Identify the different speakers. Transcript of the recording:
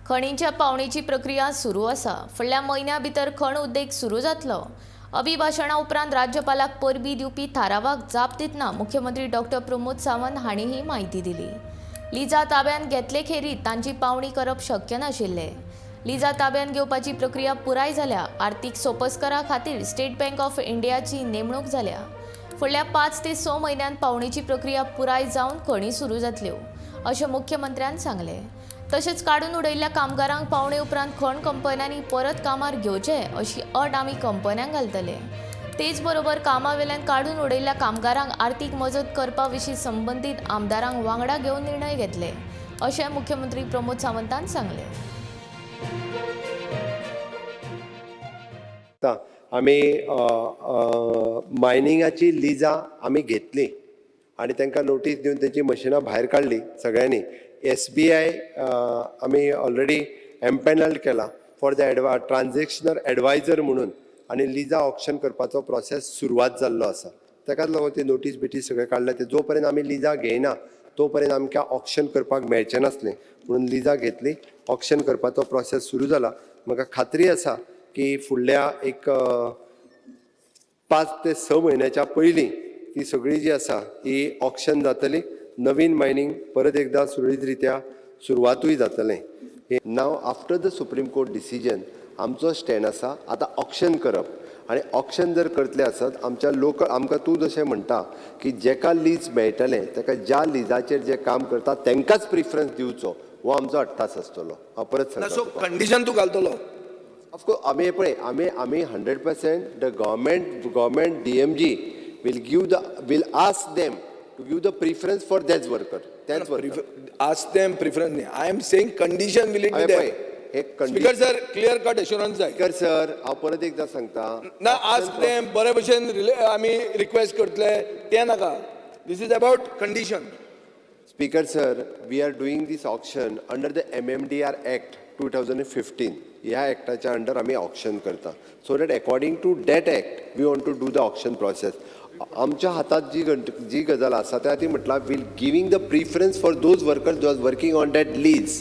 Speaker 1: खणींच्या पावणेची प्रक्रिया सुरू आसा. फुडल्या म्हयन्या भितर खण उद्देग सुरू जातलो. अभिभाशणा उपरांत राज्यपालाक परबीं दिवपी थारावाक जाप दितना मुख्यमंत्री डॉक्टर प्रमोद सावंत हांणी ही म्हायती दिली. लिजा ताब्यांत घेतले खेरीत तांची पावणी करप शक्य नाशिल्लें. लिजा ताब्यांत घेवपाची प्रक्रिया पुराय जाल्या. आर्थीक सोपस्करा खातीर स्टेट बँक ऑफ इंडियाची नेमणूक जाल्या. फुडल्या 5 ते 6 म्हयन्यांत पावणेची प्रक्रिया पुराय जावन खणी सुरू जातल्यो, अशें मुख्यमंत्र्यान सांगलें. तशेंच काडून उडयल्ल्या कामगारांक पावणे उपरांत खण कंपन्यांनी परत कामार घेवचे, अशी अट आमी कंपन्यांक घालतले. तेच बरोबर कामावेल्यान काडून उडयल्ल्या कामगारांक आर्थीक मजत करपा विशीं संबंदीत आमदारांक वांगडा घेवन निर्णय घेतले, अशें मुख्यमंत्री प्रमोद सावंतान सांगलें.
Speaker 2: आतां आमी मायनिंगाची लिजां आमी घेतली आनी तांकां नोटीस दिवन तेंची मशिनां भायर काडली सगळ्यांनी. एसबीआय आमी ऑलरेडी एम्पॅनल्ड केला for the transactional advisor म्हणून आनी लिजां ऑक्शन करपाचो प्रोसेस सुरवात जाल्लो आसा. ताकाच लागून ती नोटीस बिटीस सगळें काडलें. ते जो पर्यंत आमी लिजां घेयना, तो पर्यंत आमकां ऑक्शन करपाक मेळचें नासलें, म्हणून लिजां घेतली. ऑक्शन करपाचो प्रोसेस सुरू जाला. म्हाका खात्री आसा की फुडल्या एक 5 ते 6 म्हयन्याच्या पयलीं ती सगळी जी आसा ही ऑक्शन जातली. नवीन मायनींग परत एकदां सुरळीत रित्या सुरवातूय जातलें. Now, after the Supreme Court decision, आमचो स्टँड आसा आतां ऑक्शन करप आनी ऑक्शन जर करतले आसत, आमच्या लोक आमकां तूं जशें म्हणटा की जेका लीज मेळटलें, ताका ज्या लिजाचेर जे काम करता तांकांच प्रिफरन्स दिवचो, हो आमचो अट्टास आसतलो. हांव परत
Speaker 3: ना.
Speaker 2: सांगता
Speaker 3: सो
Speaker 2: तुका.
Speaker 3: कंडिशन तूं घालतलो?
Speaker 2: ऑफकोर्स, आमी पळय, आमी 100% the government DMG will ask them to give the preference for that's worker, त्याच वर्कर.
Speaker 3: आस्क देम प्रिफरन्स न्ही, I am saying condition will it be?
Speaker 2: पळय, हे
Speaker 3: speaker sir, clear cut assurance जाय.
Speaker 2: स्पीकर सर, हांव परत एकदां सांगता.
Speaker 3: ना, आस्क देम बरे भशेन आमी रिक्वेस्ट करतले तें नाका. This is about condition.
Speaker 2: Speaker sir, we are doing this auction under the MMDR Act 2015. ह्या एक्टाच्या अंडर आमी ऑक्शन करता, so that according to that act we want to do the auction process. आमच्या हातात जी गजाल आसा, त्या ती म्हटल्यार we'll giving the preference for those workers those working on that lease.